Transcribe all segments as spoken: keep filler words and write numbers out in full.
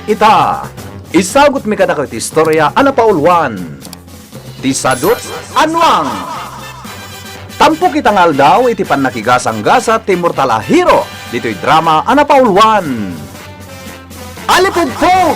Ita, isagutmi kadakayo ti istorya a napauluan, Ti Sadut a Nuang. Tampok ita nga aldaw iti pannakigasanggasa ti mortal a hero ditoy drama a napauluan, Alipugpog!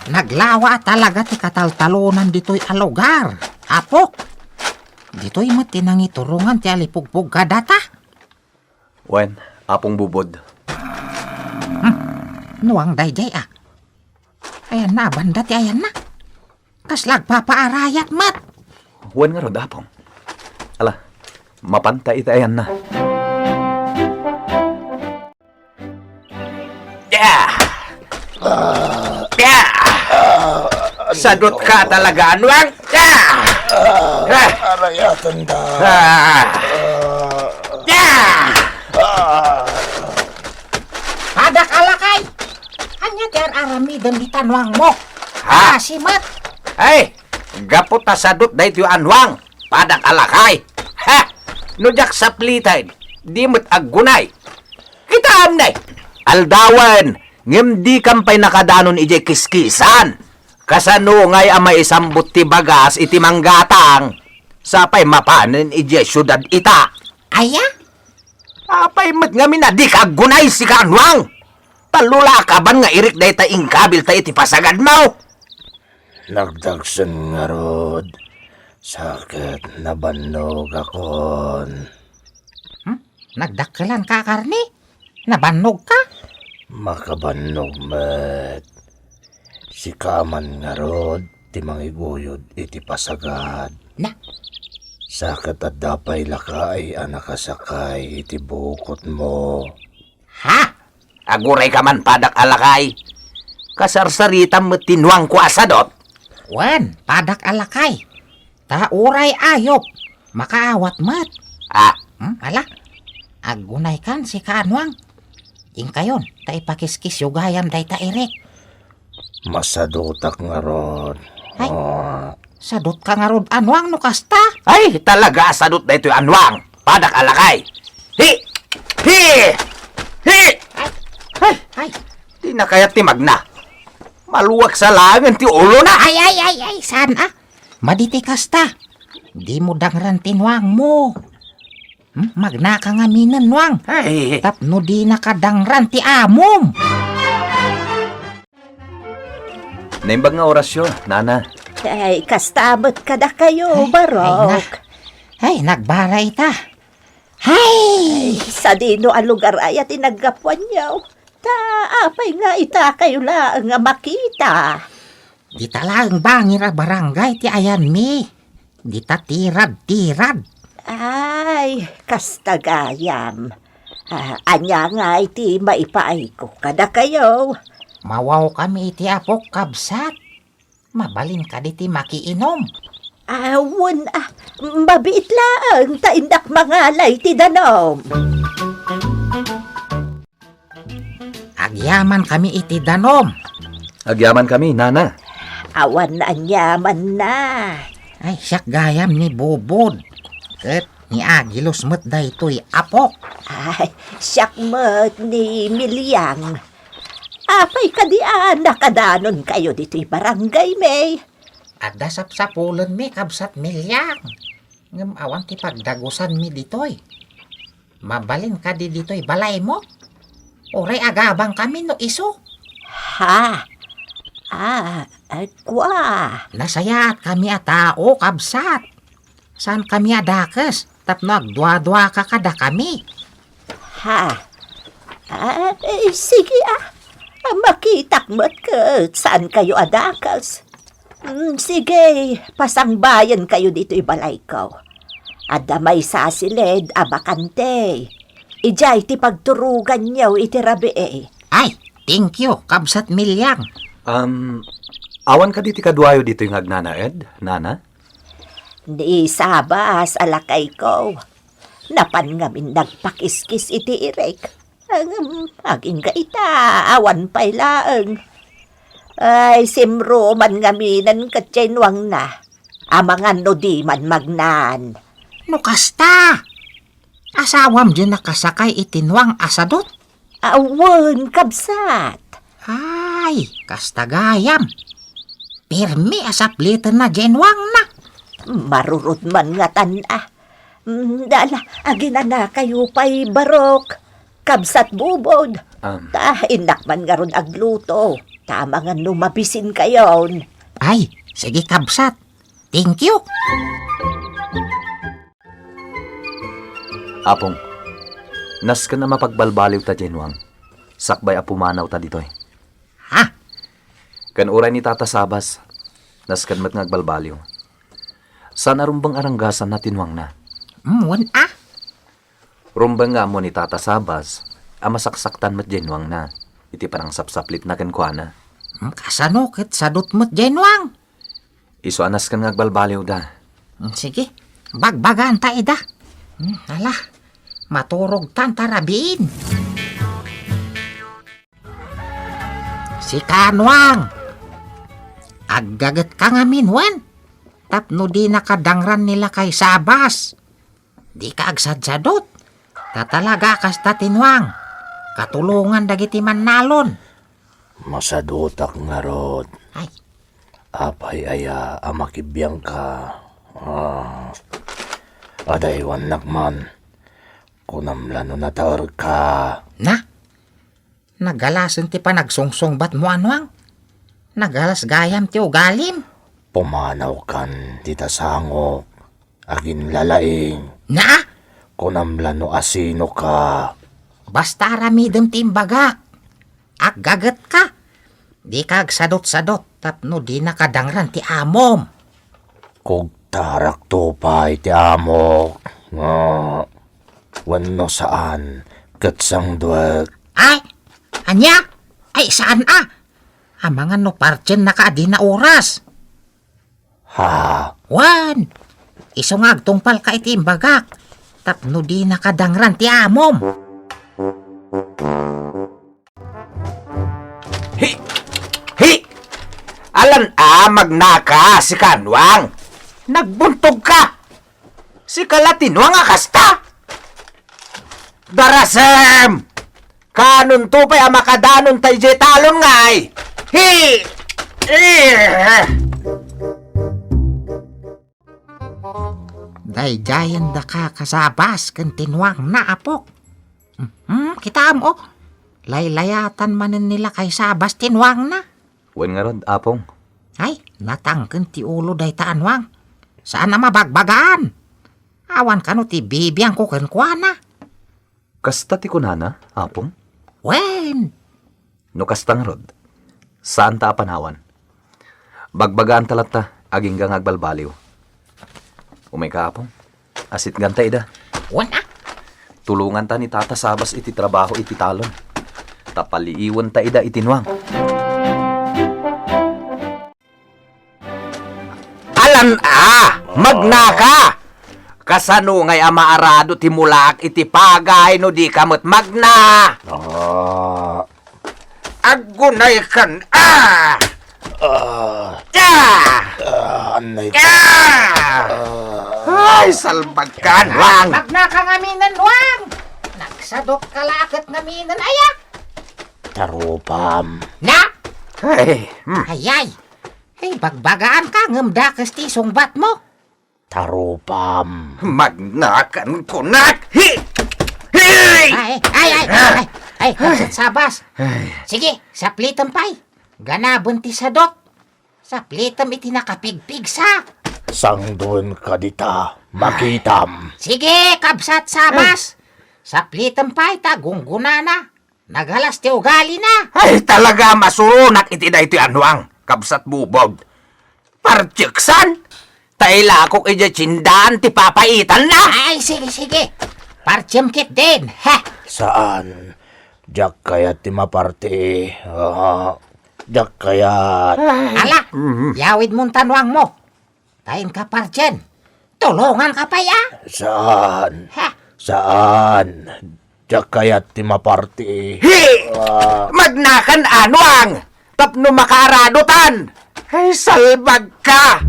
Naglawa a talaga ti kataltalonan ditoy a lugar, Apok. Ditoy met ti nangiturongan ti Alipugpog kadata. Wen, Apong Bubod. Hmm, Nuang daydiay a. Ayanna a banda ti ayanna. Kasla agpapaarayat met. Wen ngarud, Apong. Ala, mapanta iti ayanna. Ah! Ah! Sadut ka talaga, Nuang! Ah! Ah! Arayatan da. Ah! Ah! Ah! Padak a lakay! Ania ti ar-aramiden dita Nuangmo? Ha? Asi met! Ay! Gapu ta sadut daytoy a Nuang! Padak a lakay! Ha! No diak sapliten, di met aggunay. Kitaem ne! Aldawen, ngem dikam pay nakadanon idiay kiskisan. Kasano ngay a maisambut ti bagas iti manggatang? Sapay mapanen idiay siudad ita. Aya? Apay met ngamin a dika aggunay, sika a Nuang? Tallo la a kaban nga irik dayta inkabilta iti pasagadmo. Nagdagsen ngarud, sa ket nabannogakon. Hmm? Nagdakkelanka a karne? Nabannogka? Makabannog met. Sika man ngarud ti mangiguyod iti pasagad. Na? Sa ket adda pay lakay a nakasakay iti bukotmo. Ha? Agurayka man, padak a lakay. Kasarsaritam met ti Nuangko a sadut. Wen, padak a lakay. Ta uray ayop, makaawat met. Ah. Hmm, ala? Aggunaykan, sika a Nuang. Inkayon, ta ipakiskisyo gayam dayta irik. Masadutak ngarud. Ay, ah. Sadutka ngarud a Nuang no kasta? Ay, talaga a sadut daytoy a Nuang. Padak a lakay. Hi! Hi! Hi! Ay! Ay! Di na kayat ti magna. Maluag sa laengen ti ulona. Ay, ay, ay, ay, saan a? Madi ti kasta. Dimo dangran ti Nuangmo. Hmm? Magnaka ngaminen, Nuang. Ay. Tapno dinaka dangran ti amom. Naimbag nga orasyo, Nana. Ay, kasta met kadakayo, ay, Barok. Ay, na. Ay, nagbara ita. Ay! Ay, sadino a lugar aya ti naggapuanyo? Ta apay nga ita kayo laeng nga makita? Dita laeng bangir a barangay ti ayanmi. Dita tirad-tirad. Ay, kasta gayam. Ah, ania ngay ti maipaayko kadakayo? Mawawkami iti apok, kabsat. Mabalin kadi ti makiinom? Awan, ah, mabiit laeng ta innak mangalay ti danum. Agyamankami iti danum. Agyamankami, Nana. Awan aniamanna. Ay, siak gayam ni Bubod. Ket ni Agilos met daytoy apok. Ay, siak met ni Miliang. Apay kadi a nakadanonkayo ditoy barangaymi? Adda sapsapulenmi, kabsat Miliang. Ngem awan ti pagdagusanmi ditoy. Mabalin kadi ditoy balaymo? Uray agabangkami no isu. Ha? Ah, ah, kua. Nasayaatkami a tao, kabsat. Saankami a dakes tapno agduaduaka kadakami. Ha? Ah, eh, sige, ah. Ah, makitak met ket saankayo a dakes. Mm, sige, pasangbayenkayo ditoy balayko. Adda maysa a siled a bakante. Idiay ti pagturoganyo iti rabii. Ay, thank you, kabsat Miliang. Um, awan kadi ti kaduayo ditoy nga agnanaed, Nana? Ni Sabas a lakayko. Napan ngamin nagpakiskis iti irik. Ngem agingga ita, awan pay laeng. Ay, simro man ngaminen ket jay nuangna. Amangan no di man magnan. No kasta, asawam diay nakasakay iti nuang a sadut? Awan, kabsat. Ay, kasta gayam. Pirmi a saplitenna diay nuangna. Marurod man ngatan a. Mm, dala, aginanakayo pay, Barok. Kabsat Bubod. Am. Ta, innak man ngarud agluto. Ta amangan no mabisinkayon. Ay, sige, kabsat. Thank you. Apong, nasken a mapagbalbaliw ta diay nuang, sakbay a pumanaw ta ditoy. Ha? Ken uray ni Tata Sabas, nasken met nga agbalbaliw. Saan a rumbeng a ranggasanna ti nuangna. Mm, wen a? Rumbeng nga ammo ni Tata Sabas a masaksaktan met diay nuangna iti panangsapsaplitna kenkuana. Mm, kasano ket sadut met diay nuang? Isu a nasken nga agbalbaliwda. Mm, sige, bagbagaanta ida. Mm, ala, maturogtan ta rabiin. Sika, nuang, aggagetka ngamin wen? Tapno dinaka dangran ni lakay Sabas. Dika agsadsadut. Ta talaga kasta ti nuang. Katulongan dagiti mannalon. Masadutak ngarud. Ay. Apay aya a makibiangka? Ah, adaywannak man. Kunam la no nataerka. Na? Nagalasen ti panagsungsungbatmo a nuang. Nagalas gayam ti ugalim. Pumanawkan dita sangok. Aginlalaing. Na? Kunam la no asinoka. Basta aramidem ti imbagak. Aggagetka. Dika agsadutsadut tapno dinaka dangran ti amom. Kugtarakto pay ti amok. Nga, wenno saan, ket sangduek. Ay, ania? Ay, saan a? Amangan no partiennaka a dina oras. Ha? Wen, isu nga agtungpalka iti imbagak, tapno dinaka dangran ti amom. Hi! Hi! Alan a magnaka, sika nuang! Nagbuntogka! Sika la ti nuang a kasta! Darasem! Kanonto pay a makadanonta idiay talon ngay! Hi! Eh! Daydiayen daka kasabas ken ti nuangna, apok. Mhm, kitaem, o. Laylayatan manen ni lakay Sabas ti nuangna. Wen ngarud, apong. Ay, natangken ti ulo dayta a nuang. Saan a mabagbagaan. Awan kano ti bibiangko kenkuana. Kasta ti kunana, apong? Wen. No kasta ngarud, saanta a panawan. Bagbagaanta latta, agingga nga agbalbaliw. Umayka, apong. Asitganta ida. Wen a? Tulonganta ni Tata Sabas iti trabaho iti talon. Ta paliiwenta ida iti nuang. Alan a, magnaka! Kasano ngay a maarado ti mulaak iti pagay no dika met magna? Ah. Aggunaykan a! Ah. Ah! Ah, anay. Ah! Ah. Ay, salbagkan, Wang! Magnaka ngaminen, Wang! Nagsadot ka la ket ngaminen, aya? Tarupam. Na? Ay, hmm. Ayay! Hey, bagbagaanka ngem dakes ti sungbatmo. Tarupam. Magnakan kunak! Hi! Hi! Ay, ay, ay, ay, ay, ay, Kabsat Sabas. Ay. Sige, saplitem pay. Ganaben ti sadot. Saplitem iti nakapigpigsa. Sangdoenka dita, makitam. Sige, Kabsat Sabas. Saplitem pay ta gunggunana. Nagalas ti ugalina. Ay, talaga, masuronak iti daytoy a nuang, Kabsat Bubod. Partieksan? Ta ilakok idiay tiendaan ti papaitanna. Ay, sige, sige. Partiem ketdin. Ha! Saan. Diak kayat ti maparti. Ah, diak kayat. Ay. Ala, mhm. Yawidmon ta nuangmo. Ta inka partien. Tulonganka pay a. Saan? Ha? Saan? Diak kayat ti maparti. Hi! Ah. Magnakan a nuang! Tapno makaaradotan! Ay, salbagka!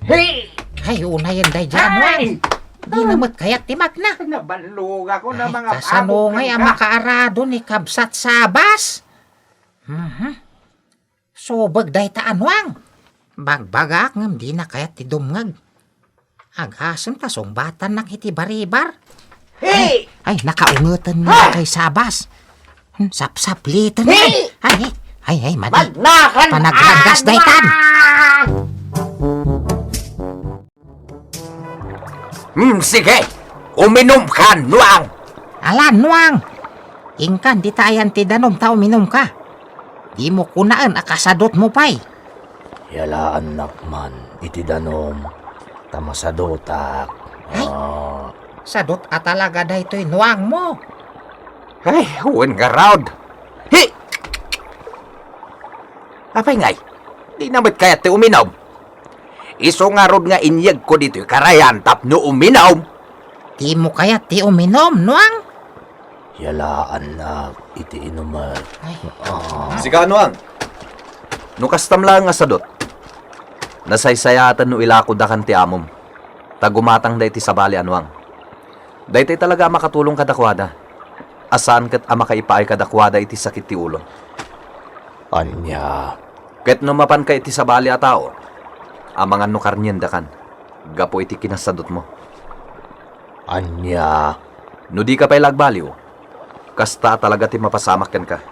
Hi! Ay, unayen daydiay a nuang. Ay! Dina met kayat ti magna. Nabannogak, no, ay, mga kasano pagong ngay a ka. Makaarado ni Kabsat Sabas? Mhm. Subeg dayta a Nuang. Bagbagaak ngem dina kayat ti dumngeg. Agasem ta sungbatannak iti baribar. Hey! Ay, ay, nakaungetan ni Lakay Sabas. Hmm, sapsapliten. Hey! Ay, ay, ay, ay, madi. Magnakan. Panagraggas daytan. Hmm, sige. Uminumka, Nuang. Ala, Nuang. Inkan dita ayan ti danom ta uminumka. Dimo kunaen a kasadutmo pay. Yalaannak man iti danom, ta masadutak. Ay, ah, sadut a talaga daytoy Nuangmo. Ay, wen ngarud. Hi! Apay ngay, dina met kayat ti uminum? Isu ngarud nga inyegko ditoy karayan tapno uminum. Dimo kayat ti uminum, Nuang? Yalaannak iti inumek. Ay. Ah. Sika, Nuang. No kastam laeng a sadut, nasaysayaatan no ilakodakan ti amom, ta gumatangda iti sabali a Nuang. Daytoy talaga a makatulong kadakuada, a saan ket a makaipaay kadakuada iti sakit ti ulo. Ania? Ket no mapanka iti sabali a tao, amangan no karniendakan gapu iti kinasadutmo. Ania? No dika pay la agbaliw, kasta a talaga ti mapasamak kenka.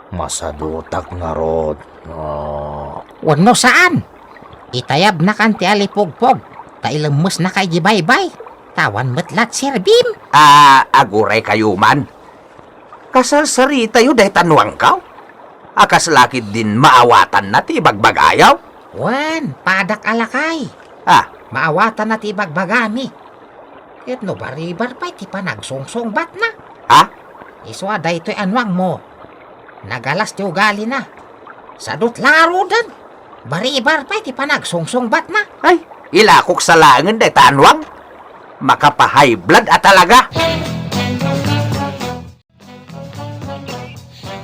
Masadutak ngarud. Ah. Wenno saan? Itayabnakan ti alipugpog, ta ilemmesnaka idiay baybay. Ta awan met la ti serbim. Ah, aguraykayo man. Kasarsaritayo dayta Nuangko? A kasla ketdin maawatanna ti ibagbagayo? Wen, padak a lakay. Ah. Maawatanna ti ibagbagami. Ket no baribar pay ti panagsungsungbatna. Ha? Isu a daytoy a Nuangmo. Nagalas ti ugalina. Sadut la ngaruden. Baribar pay ti panagsungsungbatna. Ay, ilakok sa laengen dayta a Nuang. Makapa-high blood a talaga.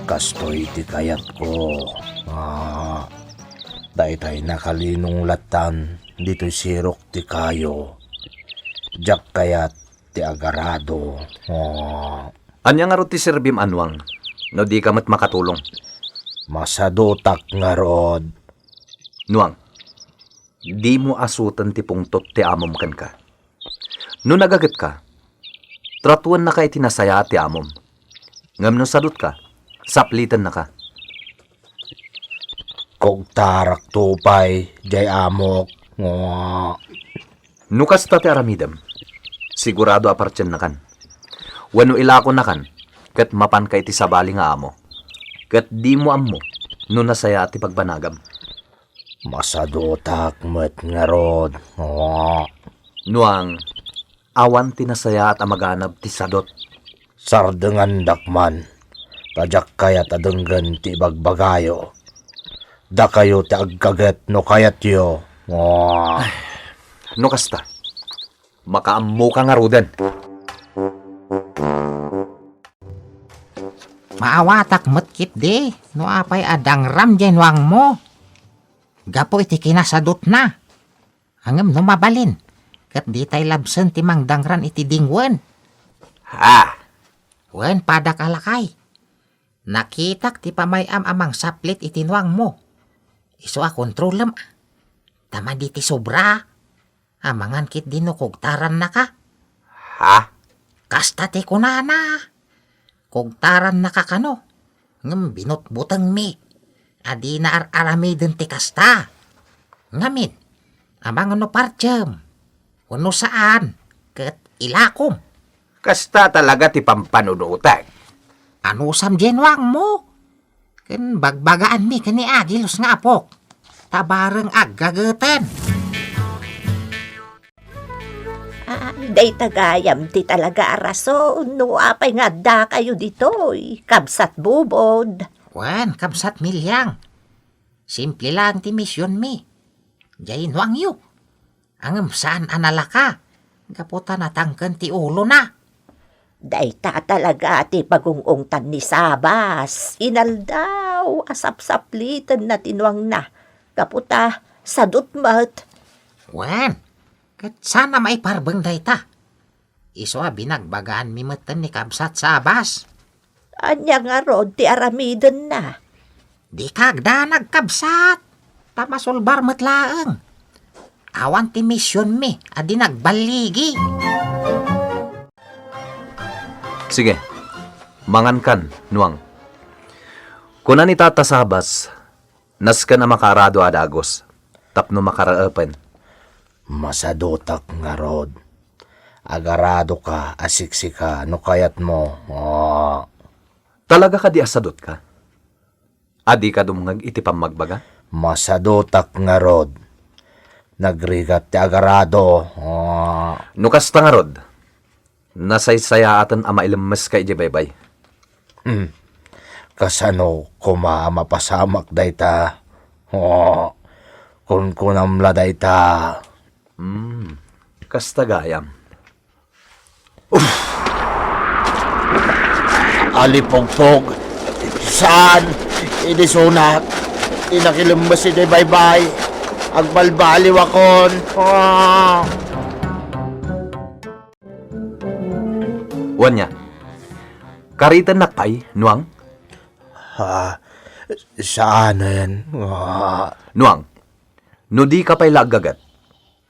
Kastoy ti kayatko. Ah, daytay nakalinong lattan ditoy sirok ti kayo. Diak kayat ti agarado. Ah. Ania ngarud ti serbim a Nuang, no dika met makatulong? Masadutak ngarud. Nuang, dimo asuten ti pungtot ti amom kenka. No nagagetka, tratuennaka iti nasayaat ti amom. Ngem no sadutka, saplitennaka. Kugtarakto pay, diay amok. Nga. No kasta ti aramidem, sigurado a partiennakan. Wenno ilakonakan, ket mapanka iti sabali nga amo. Ket dimo ammo no nasayaat ti pagbanagam. Masadutak met ngarud. Nga. Nuang, awan ti nasayaat a maganab ti sadut. Sardengandak man, ta diak kayat a denggen ti ibagbagayo. Dakayo ti agkaget no kayatyo. Nga. Ay, no kasta, makaammoka ngaruden. Maawatak met ketdi, no apay a dangram diay Nuangmo. Gapu iti kinasadutna. Ngem no mabalin, ket ditay labsen ti mangdangran iti dingwen. Ha? Wen, padak a lakay. Nakitak ti pamay-am a mangsaplit iti Nuangmo. Isu a kontrolem, ta madi ti sobra. Amangan ketdi no kugtarannaka. Ha? Kasta ti kunana. Kugtarannaka kano, ngem binutbutengmi a dina ar-aramiden ti kasta. Ngamin, amangan no partiem, wenno saan, ket ilakom. Kasta talaga ti pampanunotek. Anusam diay Nuangmo? Ken bagbagaanmi ken ni Agilos nga apok, ta bareng aggageten. Ay, dayta gayam ti talaga a rason no apay nga addakayo ditoy, kabsat Bubod. Wen, kabsat Miliang. Simple laeng ti misionmi. Diay Nuangyo. Ngem saan a nalaka, gapu ta natangken ti ulona. Dayta talaga ti pagung-ungtan ni Sabas. Inaldaw a sapsaplitenna ti Nuangna, gapu ta sadut met. Wen, ket saan a maiparbeng dayta. Isu a binagbagaanmi metten ni Kabsat Sabas. Ania ngarud ti aramidenna? Dika agdanag, Kabsat, ta masulbar met laeng. Awan ti misionmi a di nagballigi. Sige, mangankan, Nuang. Kuna ni Tata Sabas, nasken a makaarado a dagus tapno makaraepen. Masadutak ngarud. Agaradoka a siksika no kayatmo. Ah. Talaga kadi a sadutka? A dika dumngeg iti pammagbaga? Masadutak ngarud. Nagrigat ti agarado. Ah. No kasta ngarud, nasaysayaaten a mailemmeska idiay baybay. Hmm. Kasano koma a mapasamak dayta? Oh, kunkunam la dayta. Hmm. Kasta gayam. Alipugpog. Saan? Idi sunak. Inakilemmes idiay baybay. Agbalbaliwakon. Ah. Wen nia, karitennak pay, Nuang? Ah, saanen. Ah. Nuang, no dika pay la aggaget,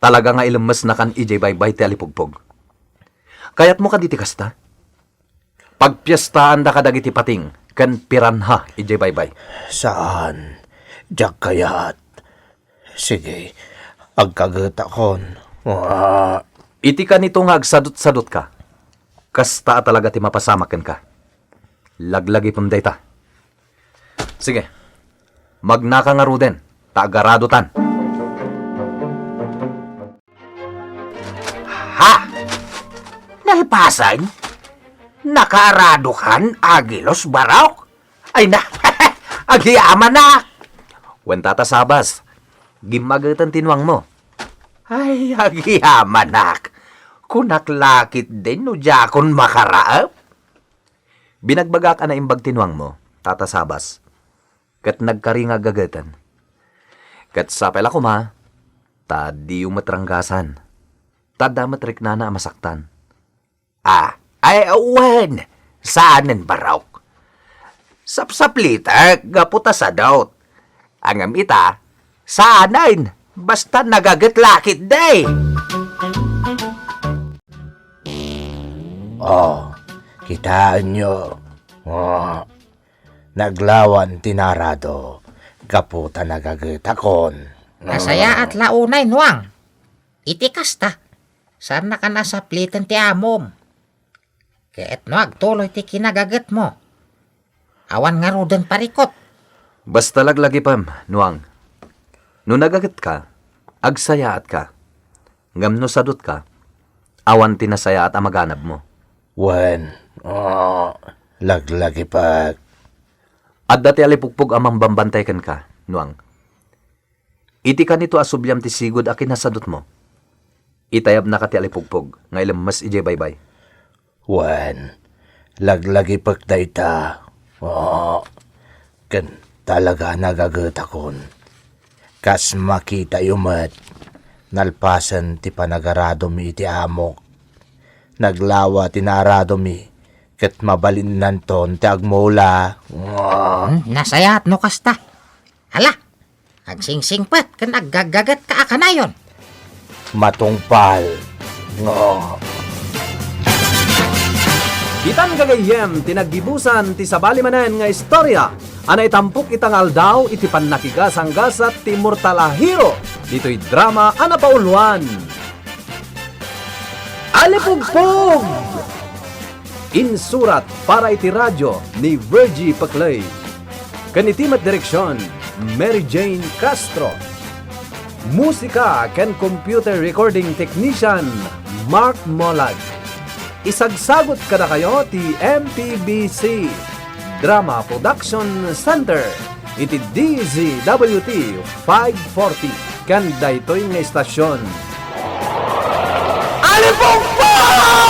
talaga nga ilemmesnakan idiay baybay ti alipugpog. Kayatmo kadi ti kasta? Pagpiestaanda kadagiti pating ken piranha idiay baybay. Saan? Diak kayat. Sige, agkagetakon. Ah. Iti kanito nga agsadutsadutka, kasta a talaga ti mapasamak kenka. Laglagipem dayta. Sige, magnaka ngaruden, ta agaradotan. Ha! Nalpasen? Nakaaradokan, Agilus Barok? Ay na, agyamanak! Wen, Tata Sabas, gimmageten ti nuangmo. Ay, agyamanak! Kunak la ketdin no diakon makaraep. Binagbagak a naimbag ti nuangmo, Tata Sabas, ket nagkari nga aggageten. Ket sapay la koma, ta diyo met ranggasan. Ta adda met riknana a masaktan. Ah, ay, wen, saanen, Barok. Sapsaplitek gapu ta sadut. Ngem ita, saanen, basta nagaget la ketdi. Oh, kitaenyo. Oh, naglawan ti narado gapu ta nagagetakon. Nasayaat la unay, Nuang. Iti kasta, saannakan a sapliten ti amom. Ket no agtuloy ti kinagagetmo, awan ngaruden parikut. Basta laglagipem, Nuang. No nagagetka, agsayaatka. Ngem no sadutka, awan ti nasayaat a maganabmo. Wen, ah, laglagipek. Adda ti alipugpog a mambambantay kenka, Nuang. Iti kanito a subliam ti sigud a kinasadutmo, itayabnaka ti alipugpog nga ilemmes idiay baybay. Wen, laglagipek dayta. Oo, ken talaga nagagetakon. Kas makitayo met, nalpasen ti panagaradomi iti amok. Naglawa ti naaradomi, ket mabalinnanton ti agmula. Hmm, nasayaat no kasta. Hala, agsingsingpet ken aggaggagetka a kanayon. Matungpal. Nga. Ditan gagayyem ti naggibusan ti sabali manen nga istorya a naitampok ita nga aldaw iti pannakigasanggasat ti immortal a hero ditoy drama a napauluan. Alipugpog! Insurat para iti radio ni Virgie Peclay. Ken iti met direksion, Mary Jane Castro. Musika ken computer recording technician, Mark Molag. Isagsagut kadakayo ti M P B C Drama Production Center iti D Z W T five forty ken daytoy nga istasyon. Alipugpog!